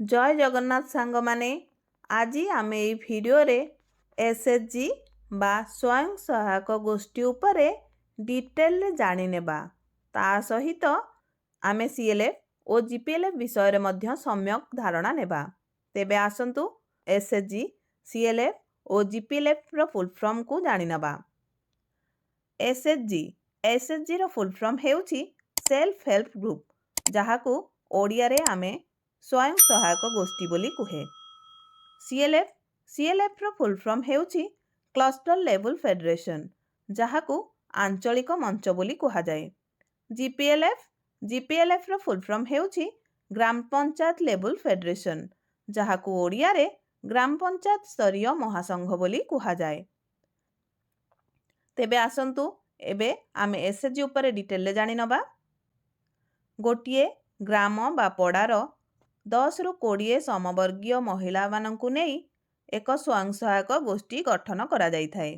ଜୟ ଜଗନ୍ନାଥ ସାଙ୍ଗମାନେ। ଆଜି ଆମେ ଏଇ ଭିଡ଼ିଓରେ ଏସ୍ଏଚ୍ଜି ବା ସ୍ୱୟଂ ସହାୟକ ଗୋଷ୍ଠୀ ଉପରେ ଡିଟେଲରେ ଜାଣିନେବା। ତା ସହିତ ଆମେ ସିଏଲ୍ଏଫ୍ ଓ ଜିପିଏଲ୍ଏଫ୍ ବିଷୟରେ ମଧ୍ୟ ସମ୍ୟକ ଧାରଣା ନେବା। ତେବେ ଆସନ୍ତୁ, ଏସ୍ଏଚ୍ଜି, ସିଏଲ୍ଏଫ୍ ଓ ଜିପିଏଲ୍ଏଫ୍ର ଫୁଲ୍ ଫର୍ମକୁ ଜାଣିନେବା। ଏସ୍ଏଚ୍ଜି। ଏସ୍ଏଚ୍ଜିର ଫୁଲ୍ ଫର୍ମ ହେଉଛି ସେଲ୍ଫ ହେଲ୍ପ ଗ୍ରୁପ୍, ଯାହାକୁ ଓଡ଼ିଆରେ ଆମେ ସ୍ୱୟଂ ସହାୟକ ଗୋଷ୍ଠୀ ବୋଲି କୁହେ। ସିଏଲ୍ଏଫ୍। ସିଏଲ୍ଏଫ୍ର ଫୁଲ୍ ଫର୍ମ ହେଉଛି କ୍ଲଷ୍ଟର ଲେବୁଲ୍ ଫେଡେରେସନ୍, ଯାହାକୁ ଆଞ୍ଚଳିକ ମଞ୍ଚ ବୋଲି କୁହାଯାଏ। ଜିପିଏଲ୍ଏଫ୍। ଜିପିଏଲ୍ଏଫ୍ର ଫୁଲ୍ ଫର୍ମ ହେଉଛି ଗ୍ରାମ ପଞ୍ଚାୟତ ଲେବୁଲ୍ ଫେଡେରେସନ୍, ଯାହାକୁ ଓଡ଼ିଆରେ ଗ୍ରାମ ପଞ୍ଚାୟତ ସ୍ତରୀୟ ମହାସଂଘ ବୋଲି କୁହାଯାଏ। ତେବେ ଆସନ୍ତୁ, ଏବେ ଆମେ ଏସ୍ଏଚ୍ଜି ଉପରେ ଡିଟେଲରେ ଜାଣିନେବା। ଗୋଟିଏ ଗ୍ରାମ ବା ପଡ଼ାର 10ରୁ 20 ସମବର୍ଗୀୟ ମହିଳାମାନଙ୍କୁ ନେଇ ଏକ ସ୍ୱୟଂ ସହାୟକ ଗୋଷ୍ଠୀ ଗଠନ କରାଯାଇଥାଏ।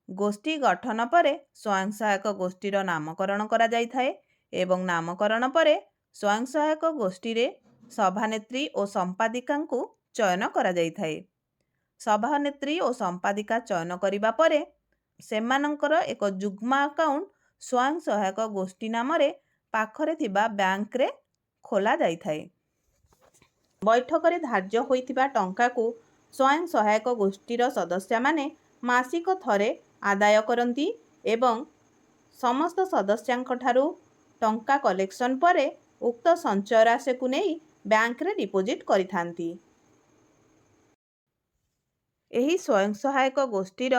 ଗୋଷ୍ଠୀ ଗଠନ ପରେ ସ୍ୱୟଂ ସହାୟକ ଗୋଷ୍ଠୀର ନାମକରଣ କରାଯାଇଥାଏ ଏବଂ ନାମକରଣ ପରେ ସ୍ୱୟଂ ସହାୟକ ଗୋଷ୍ଠୀରେ ସଭାନେତ୍ରୀ ଓ ସମ୍ପାଦିକାଙ୍କୁ ଚୟନ କରାଯାଇଥାଏ। ସଭାନେତ୍ରୀ ଓ ସମ୍ପାଦିକା ଚୟନ କରିବା ପରେ ସେମାନଙ୍କର ଏକ ଯୁଗ୍ମ ଆକାଉଣ୍ଟ ସ୍ୱୟଂ ସହାୟକ ଗୋଷ୍ଠୀ ନାମରେ ପାଖରେ ଥିବା ବ୍ୟାଙ୍କରେ ଖୋଲା ଯାଇଥାଏ। ବୈଠକରେ ଧାର୍ଯ୍ୟ ହୋଇଥିବା ଟଙ୍କାକୁ ସ୍ୱୟଂ ସହାୟକ ଗୋଷ୍ଠୀର ସଦସ୍ୟମାନେ ମାସିକ ଥରେ ଆଦାୟ କରନ୍ତି ଏବଂ ସମସ୍ତ ସଦସ୍ୟଙ୍କ ଠାରୁ ଟଙ୍କା କଲେକ୍ସନ୍ ପରେ ଉକ୍ତ ସଞ୍ଚୟ ରାଶିକୁ ନେଇ ବ୍ୟାଙ୍କରେ ଡିପୋଜିଟ୍ କରିଥାନ୍ତି। ଏହି ସ୍ୱୟଂ ସହାୟକ ଗୋଷ୍ଠୀର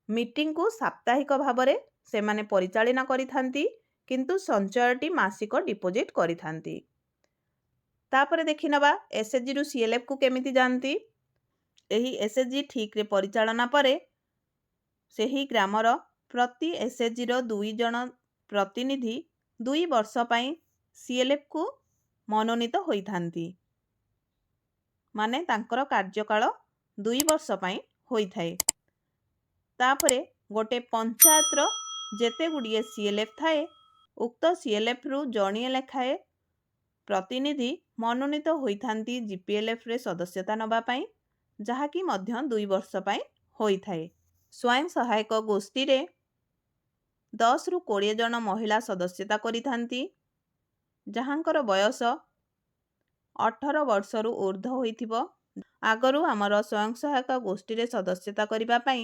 ମିଟିଂକୁ ସାପ୍ତାହିକ ଭାବରେ ସେମାନେ ପରିଚାଳନା କରିଥାନ୍ତି, କିନ୍ତୁ ସଞ୍ଚୟଟି ମାସିକ ଡିପୋଜିଟ୍ କରିଥାନ୍ତି। ତାପରେ ଦେଖିନେବା, ଏସ୍ଏଚ୍ଜିରୁ ସିଏଲ୍ଏଫ୍କୁ କେମିତି ଯାଆନ୍ତି। ଏହି ଏସ୍ଏଚ୍ଜି ଠିକ୍ରେ ପରିଚାଳନା ପରେ ସେହି ଗ୍ରାମର ପ୍ରତି ଏସ୍ଏଚ୍ଜିର ଦୁଇ ଜଣ ପ୍ରତିନିଧି 2 ବର୍ଷ ପାଇଁ ସିଏଲ୍ଏଫ୍କୁ ମନୋନୀତ ହୋଇଥାନ୍ତି, ମାନେ ତାଙ୍କର କାର୍ଯ୍ୟକାଳ 2 ବର୍ଷ ପାଇଁ ହୋଇଥାଏ। ତାପରେ ଗୋଟେ ପଞ୍ଚାୟତର ଯେତେ ଗୁଡ଼ିଏ ସିଏଲ୍ଏଫ୍ ଥାଏ, ଉକ୍ତ ସିଏଲ୍ଏଫ୍ରୁ ଜଣିଏ ଲେଖାଏଁ ପ୍ରତିନିଧି ମନୋନୀତ ହୋଇଥାନ୍ତି ଜିପିଏଲ୍ଏଫ୍ରେ ସଦସ୍ୟତା ନେବା ପାଇଁ, ଯାହାକି ମଧ୍ୟ 2 ବର୍ଷ ପାଇଁ ହୋଇଥାଏ। ସ୍ୱୟଂ ସହାୟକ ଗୋଷ୍ଠୀରେ 10ରୁ 20 ଜଣ ମହିଳା ସଦସ୍ୟତା କରିଥାନ୍ତି, ଯାହାଙ୍କର ବୟସ 18 ବର୍ଷରୁ ଉର୍ଦ୍ଧ୍ୱ ହୋଇଥିବ। ଆଗରୁ ଆମର ସ୍ୱୟଂ ସହାୟକ ଗୋଷ୍ଠୀରେ ସଦସ୍ୟତା କରିବା ପାଇଁ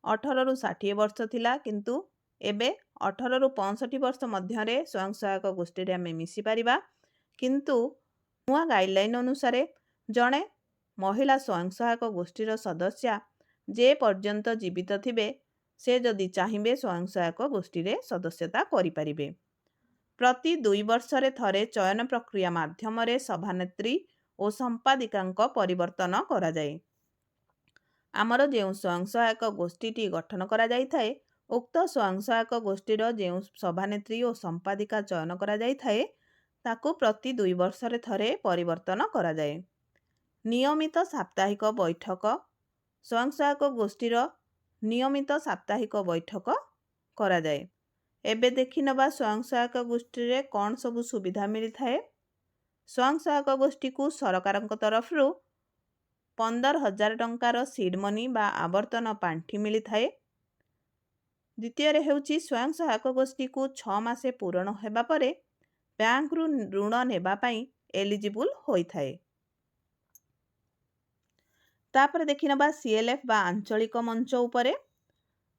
18ରୁ 60 ବର୍ଷ ଥିଲା, କିନ୍ତୁ ଏବେ 18ରୁ 65 ବର୍ଷ ମଧ୍ୟରେ ସ୍ୱୟଂ ସହାୟକ ଗୋଷ୍ଠୀରେ ଆମେ ମିଶିପାରିବା। କିନ୍ତୁ ନୂଆ ଗାଇଡ଼ଲାଇନ୍ ଅନୁସାରେ ଜଣେ ମହିଳା ସ୍ୱୟଂ ସହାୟକ ଗୋଷ୍ଠୀର ସଦସ୍ୟା ଯେ ପର୍ଯ୍ୟନ୍ତ ଜୀବିତ ଥିବେ, ସେ ଯଦି ଚାହିଁବେ ସ୍ୱୟଂ ସହାୟକ ଗୋଷ୍ଠୀରେ ସଦସ୍ୟତା କରିପାରିବେ। ପ୍ରତି 2 ବର୍ଷରେ ଥରେ ଚୟନ ପ୍ରକ୍ରିୟା ମାଧ୍ୟମରେ ସଭାନେତ୍ରୀ ଓ ସମ୍ପାଦିକାଙ୍କ ପରିବର୍ତ୍ତନ କରାଯାଏ। ଆମର ଯେଉଁ ସ୍ୱୟଂ ସହାୟକ ଗୋଷ୍ଠୀଟି ଗଠନ କରାଯାଇଥାଏ, ଉକ୍ତ ସ୍ୱୟଂ ସହାୟକ ଗୋଷ୍ଠୀର ଯେଉଁ ସଭାନେତ୍ରୀ ଓ ସମ୍ପାଦିକା ଚୟନ କରାଯାଇଥାଏ, ତାକୁ ପ୍ରତି 2 ବର୍ଷରେ ଥରେ ପରିବର୍ତ୍ତନ କରାଯାଏ। ନିୟମିତ ସାପ୍ତାହିକ ବୈଠକ, ସ୍ୱୟଂ ସହାୟକ ଗୋଷ୍ଠୀର ନିୟମିତ ସାପ୍ତାହିକ ବୈଠକ କରାଯାଏ। ଏବେ ଦେଖିନେବା, ସ୍ୱୟଂ ସହାୟକ ଗୋଷ୍ଠୀରେ କ'ଣ ସବୁ ସୁବିଧା ମିଳିଥାଏ। ସ୍ୱୟଂ ସହାୟକ ଗୋଷ୍ଠୀକୁ ସରକାରଙ୍କ ତରଫରୁ 15,000 ଟଙ୍କାର ସିଡ୍ ମନି ବା ଆବର୍ତ୍ତନ ପାଣ୍ଠି ମିଳିଥାଏ। ଦ୍ୱିତୀୟରେ ହେଉଛି, ସ୍ୱୟଂ ସହାୟକ ଗୋଷ୍ଠୀକୁ 6 ମାସ ପୂରଣ ହେବା ପରେ ବ୍ୟାଙ୍କରୁ ଋଣ ନେବା ପାଇଁ ଏଲିଜିବୁଲ୍ ହୋଇଥାଏ। ତାପରେ ଦେଖିନେବା ସିଏଲ୍ଏଫ୍ ବା ଆଞ୍ଚଳିକ ମଞ୍ଚ ଉପରେ।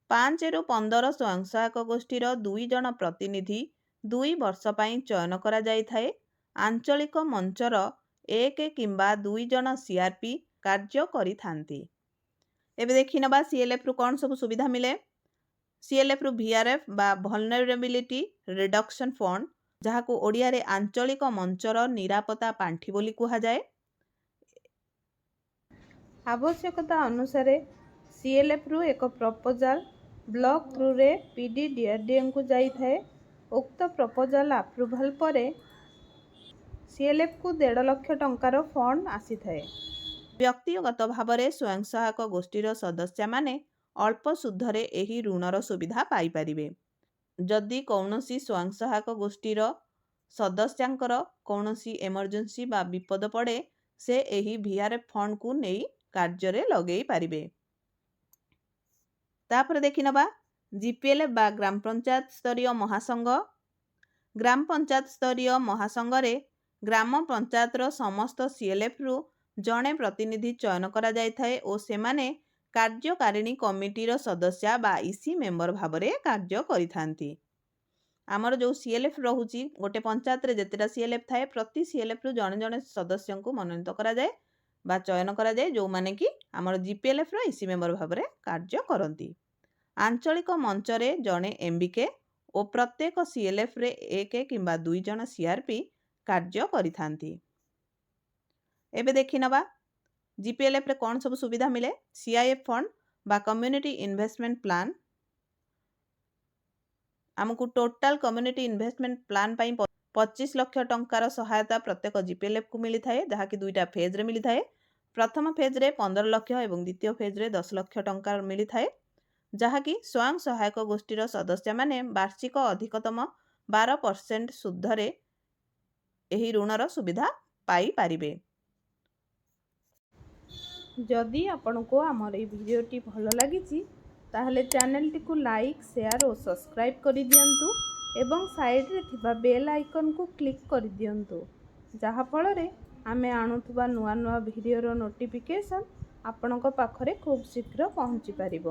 5ରୁ 15 ସ୍ୱୟଂ ସହାୟକ ଗୋଷ୍ଠୀର ଦୁଇ ଜଣ ପ୍ରତିନିଧି 2 ବର୍ଷ ପାଇଁ ଚୟନ କରାଯାଇଥାଏ। ଆଞ୍ଚଳିକ ମଞ୍ଚର ଏକ କିମ୍ବା ଦୁଇ ଜଣ ସିଆର୍ପି କାର୍ଯ୍ୟ କରିଥାନ୍ତି। ଏବେ ଦେଖିନେବା, ସିଏଲ୍ଏଫ୍ରୁ କ'ଣ ସବୁ ସୁବିଧା ମିଳେ। ସିଏଲ୍ଏଫ୍ରୁ ଭିଆର୍ଏଫ୍ ବା ଭଲନେରେବିଲିଟି ରିଡକ୍ସନ୍ ଫଣ୍ଡ, ଯାହାକୁ ଓଡ଼ିଆରେ ଆଞ୍ଚଳିକ ମଞ୍ଚର ନିରାପତ୍ତା ପାଣ୍ଠି ବୋଲି କୁହାଯାଏ। ଆବଶ୍ୟକତା ଅନୁସାରେ ସିଏଲ୍ଏଫ୍ରୁ ଏକ ପ୍ରପୋଜାଲ୍ ବ୍ଲକ୍ ଥ୍ରୁରେ ପିଡି ଡିଆର୍ଡିଏଙ୍କୁ ଯାଇଥାଏ। ଉକ୍ତ ପ୍ରପୋଜାଲ୍ ଆପ୍ରୁଭାଲ୍ ପରେ ସିଏଲ୍ଏଫ୍କୁ 1.5 ଲକ୍ଷ ଟଙ୍କାର ଫଣ୍ଡ ଆସିଥାଏ। ବ୍ୟକ୍ତିଗତ ଭାବରେ ସ୍ୱୟଂ ସହାୟକ ଗୋଷ୍ଠୀର ସଦସ୍ୟମାନେ ଅଳ୍ପ ସୁଧରେ ଏହି ଋଣର ସୁବିଧା ପାଇପାରିବେ। ଯଦି କୌଣସି ସ୍ୱୟଂ ସହାୟକ ଗୋଷ୍ଠୀର ସଦସ୍ୟଙ୍କର କୌଣସି ଏମର୍ଜେନ୍ସି ବା ବିପଦ ପଡ଼େ, ସେ ଏହି ଭି ଆର୍ ଏଫ୍ ଫଣ୍ଡକୁ ନେଇ କାର୍ଯ୍ୟରେ ଲଗେଇ ପାରିବେ। ତାପରେ ଦେଖିନେବା ଜି ପି ଏଲ୍ ବା ଗ୍ରାମ ପଞ୍ଚାୟତ ସ୍ତରୀୟ ମହାସଂଘ। ଗ୍ରାମ ପଞ୍ଚାୟତ ସ୍ତରୀୟ ମହାସଂଘରେ ଗ୍ରାମ ପଞ୍ଚାୟତର ସମସ୍ତ ସି ଏଲ୍ ଏଫ୍ରୁ ଜଣେ ପ୍ରତିନିଧି ଚୟନ କରାଯାଇଥାଏ ଓ ସେମାନେ କାର୍ଯ୍ୟକାରିଣୀ କମିଟିର ସଦସ୍ୟା ବା ଇସି ମେମ୍ବର ଭାବରେ କାର୍ଯ୍ୟ କରିଥାନ୍ତି। ଆମର ଯେଉଁ ସି ଏଲ୍ ଏଫ୍ ରହୁଛି, ଗୋଟେ ପଞ୍ଚାୟତରେ ଯେତେଟା ସି ଏଲ୍ ଏଫ୍ ଥାଏ, ପ୍ରତି ସି ଏଲ୍ ଏଫ୍ରୁ ଜଣେ ଜଣେ ସଦସ୍ୟଙ୍କୁ ମନୋନୀତ କରାଯାଏ ବା ଚୟନ କରାଯାଏ, ଯେଉଁମାନେ କି ଆମର ଜି ପି ଏଲ୍ ଏଫ୍ର ଇସି ମେମ୍ବର ଭାବରେ କାର୍ଯ୍ୟ କରନ୍ତି। ଆଞ୍ଚଳିକ ମଞ୍ଚରେ ଜଣେ ଏମ୍ ବି କେ ଓ ପ୍ରତ୍ୟେକ ସି ଏଲ୍ ଏଫ୍ରେ 1 କିମ୍ବା 2 ଜଣ ସି ଆର୍ ପି କାର୍ଯ୍ୟ କରିଥାନ୍ତି। ଏବେ ଦେଖିନେବା ଜି ପି ଏଲ୍ ଏଫ୍ରେ କ'ଣ ସବୁ ସୁବିଧା ମିଳେ। ସି I F fund ବା କମ୍ୟୁନିଟି ଇନଭେଷ୍ଟମେଣ୍ଟ ପ୍ଲାନ୍, ଆମକୁ ଟୋଟାଲ କମ୍ୟୁନିଟି ଇନଭେଷ୍ଟମେଣ୍ଟ ପ୍ଲାନ୍ ପାଇଁ 25 ଲକ୍ଷ ଟଙ୍କାର ସହାୟତା ପ୍ରତ୍ୟେକ ଜି ପି ଏଲ୍ ଏଫ୍କୁ ମିଳିଥାଏ, ଯାହାକି ଦୁଇଟା ଫେଜ୍ରେ ମିଳିଥାଏ। ପ୍ରଥମ ଫେଜ୍ରେ 15 ଲକ୍ଷ ଏବଂ ଦ୍ୱିତୀୟ ଫେଜ୍ରେ 10 ଲକ୍ଷ ଟଙ୍କା ମିଳିଥାଏ, ଯାହାକି ସ୍ୱୟଂ ସହାୟକ ଗୋଷ୍ଠୀର ସଦସ୍ୟମାନେ ବାର୍ଷିକ ଅଧିକତମ 12% ସୁଧରେ ଏହି ଋଣର ସୁବିଧା ପାଇପାରିବେ। ଯଦି ଆପଣଙ୍କୁ ଆମର ଏଇ ଭିଡ଼ିଓଟି ଭଲ ଲାଗିଛି, ତାହେଲେ ଚ୍ୟାନେଲଟିକୁ ଲାଇକ୍, ସେୟାର ଓ ସବସ୍କ୍ରାଇବ୍ କରିଦିଅନ୍ତୁ ଏବଂ ସାଇଡ଼ରେ ଥିବା ବେଲ୍ ଆଇକନ୍କୁ କ୍ଲିକ୍ କରିଦିଅନ୍ତୁ, ଯାହାଫଳରେ ଆମେ ଆଣୁଥିବା ନୂଆ ନୂଆ ଭିଡ଼ିଓର ନୋଟିଫିକେସନ୍ ଆପଣଙ୍କ ପାଖରେ ଖୁବ୍ ଶୀଘ୍ର ପହଞ୍ଚି ପାରିବ।